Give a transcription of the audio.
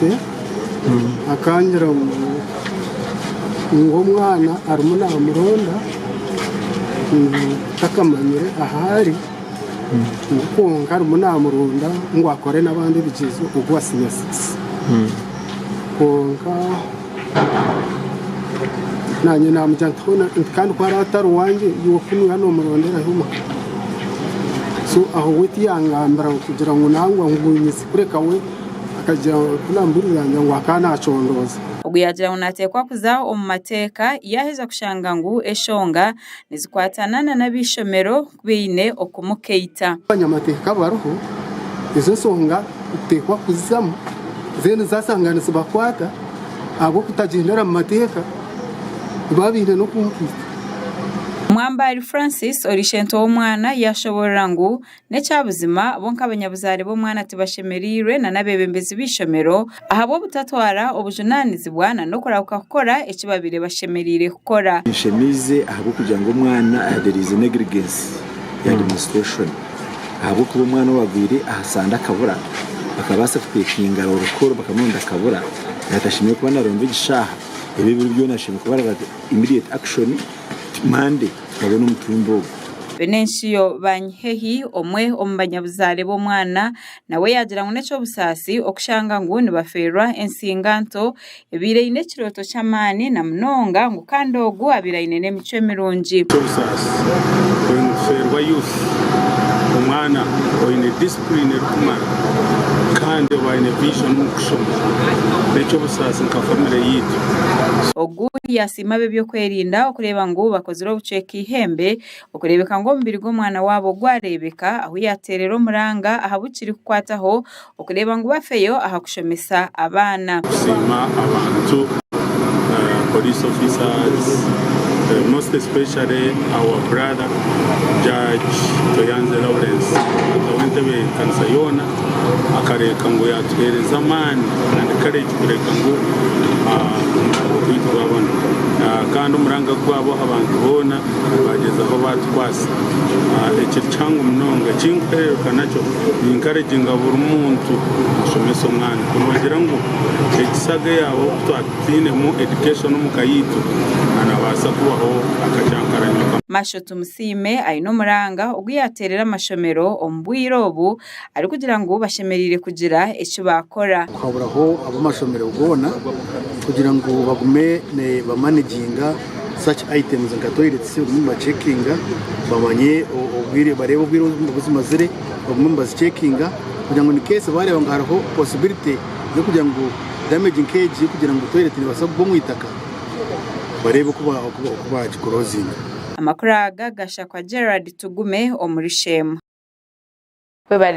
Tuesday akangira ngu omwana arimu namuronda ngu takamanyire ahu ari ngu kwonka arimu namuronda ngu akore n'abandi ebigyezo ogu owa siniya sikisi kwonka nanye namugira nti hoona kandi ku araabe atari owangye iwe ku noiha nomuronderahi omuka so aho we tiyangambira kugira ngu nangwa ngu nyitsi kureka we akagira ku namubuurize yangira ngu akaba nacondooza. Ogu yaagira ngu naateekwa kuza omu mateeka yaaheza kushanga ngu eshonga nizikwatana na n'ab'eishomero baine okumukaita. Abanyamateeka bariho, ezo nshonga nituteekwa kuzizamu then zaashanga nizibakwata ahabw'okutagyendera mu mateeka nibaba baine n'okunkwita. Mwambari Francis ori ishento w'omwana yaashoboorora ngu N'ekyabuzima, bo nk'abanyabuzaare b'omwana tibashemereirwe na n'abeebembezi b'eishomero ahabw'obutatwara obujunaanizibwa na n'okurahuka kukora eki babaire bashemereire kukora. Nshemeize ahabw'okugira ngu omwana there is negligence ya administration ahabw'okuba omwana owagwire aha sande akabura bakabaasa kutekinga roll call bakamuronda akabura yatashemereire kuba naronda egi shaaha ebi ebiro byona ashemereire kuba araba immediate action Monday tukabona omutumbi ogu. Venencio Banyihehi, omwe omu banyabuzaare b'omwana nawe yaagira ngu n'eky'obusaasi okushanga ngu nibafeerwa ensinga nto ebaire eine ekirooto ky'amaani na munonga ngu kandi ogu abaire aine n'emicwe mirungi. Eky'obusaasi nitufeerwa youth, omwana oine discipline erikumara kandi oba aine vision omu kushoma. N'eky'obusaasi nka family yaitu. Ogu yaasiima ab'eby'okwerinda okureeba ngu bakozire obucweka eihembe okureebeka ngu omubiri gw'omwana waabo gwareebeka ahu yaateerera omuranga aha bu kirikukwataho okureeba ngu bafeyo aha kushomesa abaana. Kusiima abantu, police officers, most especially our brother Judge Toyanze Lawrence akataho entebeekanisa yoona akareeka ngu yaatuheereza amaani and courage kureeka ngu omuranga gwaitu gwabona kandi omuranga gwabo abantu boona bagyezaho batukwasa ekiri kihango munonga ekinkuhereruka nakyo ni encouraginga buri muntu ashomese omwana ku nogira ngu egi saga yaaba oku twatainemu education omuka yaitu nabaasa kubaho akakyankaranyo. Marshal Tumusiime aine omuranga ogu yaateerera amashomero omu bwire obu arikugira ngu bashemereire kugira eki baakora. Kuhaburaho ab'amashomero goona kugira ngu bagume nibamanaginga such items nka toilets bagume nibacekinga bamanye obwire bareebe obwire obu zimazire bagume nibazicekinga kugira ngu in case bareeba ngu hariho possibility y'okugira ngu damage nk'egi y'okugira ngu toilet nebaasa kugwa omu itaka bareebe oku bagiclosinga. Amakuru aga gashakwa Gerald Tugume omuri Sheema. Webale.